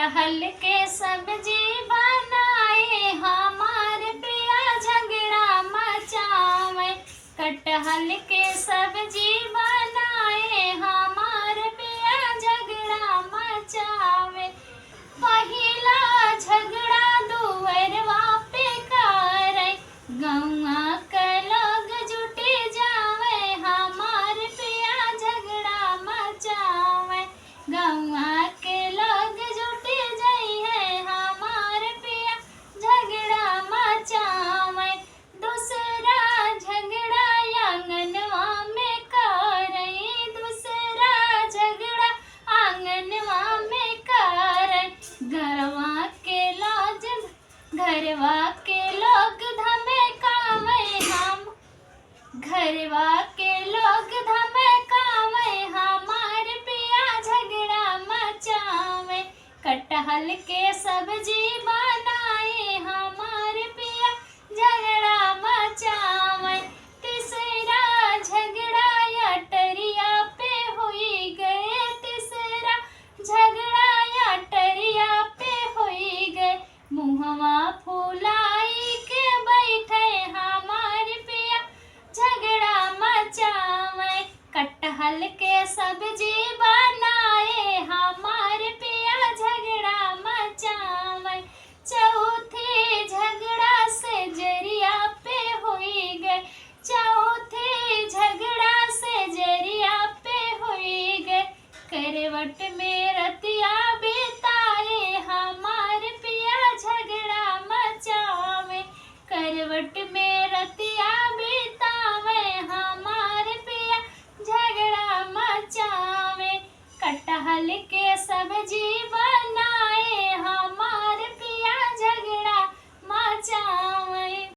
कटहल के सब्जी बनाए हमार पिया झगड़ा मचावे। कटहल के सब्जी बनाए हमार पिया झगड़ा मचावे। पहिला झगड़ा दुअरवा पे करे, गौआ के लोग जुटे जावे हमार पिया झगड़ा मचावे। गौआ के लोग जुटे जाई है हमार पिया झगड़ा मचावे। दूसरा झगड़ा आंगनवा में करे, दूसरा झगड़ा आंगनवा में करे। घरवा के लाज घरवा के लोग धमकावे हम, घरवा के लोग धमकावे हमार पिया झगड़ा मचावे। कटहल के सब्जी बनाए हमार पिया झगड़ा